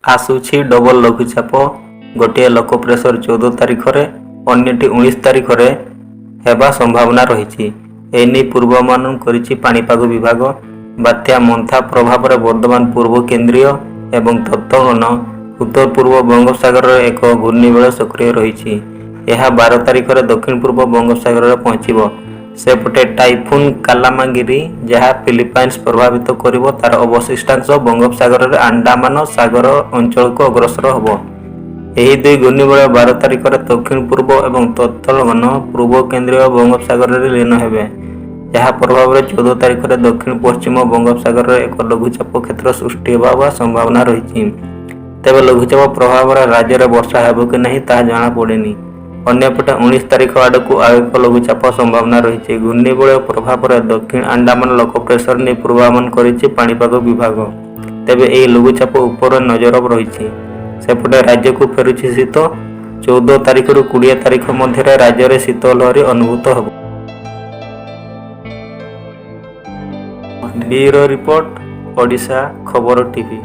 ଆସୁଛି ଡବଲ ଲଘୁଚାପ। ଗୋଟିଏ ଲୋ ପ୍ରେସର 14 ତାରିଖରେ, ଅନ୍ୟଟି 19 ତାରିଖରେ ହେବା ସମ୍ଭାବନା ରହିଛି। ଏନେଇ ପୂର୍ବାନୁମାନ କରିଛି ପାଣିପାଗ ବିଭାଗ। ବାତ୍ୟା ମୋନ୍ଥା ପ୍ରଭାବରେ ବର୍ତ୍ତମାନ ପୂର୍ବ କେନ୍ଦ୍ରୀୟ ଏବଂ ତତ୍ସଂଲଗ୍ନ ଉତ୍ତର ପୂର୍ବ ବଙ୍ଗୋପସାଗରରେ ଏକ ଘୂର୍ଣ୍ଣିବଳୟ ସକ୍ରିୟ ରହିଛି। ଏହା 12 ତାରିଖରେ ଦକ୍ଷିଣ ପୂର୍ବ ବଙ୍ଗୋପସାଗରରେ ପହଞ୍ଚିବ। ସେପଟେ ଟାଇଫୁନ୍ କାଲାମାଗିରି, ଯାହା ଫିଲିପାଇନ୍ସ ପ୍ରଭାବିତ କରିବ, ତାର ଅବଶିଷ୍ଟାଂଶ ବଙ୍ଗୋପସାଗରରେ ଆଣ୍ଡାମାନ ସାଗର ଅଞ୍ଚଳକୁ ଅଗ୍ରସର ହେବ। ଏହି ଦୁଇ ଘୂର୍ଣ୍ଣିବଳୟ 12 ତାରିଖରେ ଦକ୍ଷିଣ ପୂର୍ବ ଏବଂ ତତ୍ସଂଲଗ୍ନ ପୂର୍ବ କେନ୍ଦ୍ରୀୟ ବଙ୍ଗୋପସାଗରରେ ଲୀନ ହେବେ, ଯାହା ପ୍ରଭାବରେ 14 ତାରିଖରେ ଦକ୍ଷିଣ ପଶ୍ଚିମ ବଙ୍ଗୋପସାଗରରେ ଏକ ଲଘୁଚାପ କ୍ଷେତ୍ର ସୃଷ୍ଟି ହେବା ସମ୍ଭାବନା ରହିଛି। ତେବେ ଲଘୁଚାପ ପ୍ରଭାବରେ ରାଜ୍ୟରେ ବର୍ଷା ହେବ କି ନାହିଁ, ତାହା ଜଣାପଡ଼ିନି। ଅନ୍ୟପଟେ 19 ତାରିଖ ଆଡ଼କୁ ଆଉ ଏକ ଲଘୁଚାପ ସମ୍ଭାବନା ରହିଛି। ଘୂର୍ଣ୍ଣିବଳୟ ପ୍ରଭାବରେ ଦକ୍ଷିଣ ଆଣ୍ଡାମାନ ଲୋ ପ୍ରେସର ନେଇ ପୂର୍ବାନୁମାନ କରିଛି ପାଣିପାଗ ବିଭାଗ। ତେବେ ଏହି ଲଘୁଚାପ ଉପରେ ନଜର ରହିଛି। ସେପଟେ ରାଜ୍ୟକୁ ଫେରୁଛି ଶୀତ। 14 ତାରିଖରୁ 20 ତାରିଖ ମଧ୍ୟରେ ରାଜ୍ୟରେ ଶୀତ ଲହରୀ ଅନୁଭୂତ ହେବ। ବ୍ୟୁରୋ ରିପୋର୍ଟ, ଓଡ଼ିଶା ଖବର ଟିଭି।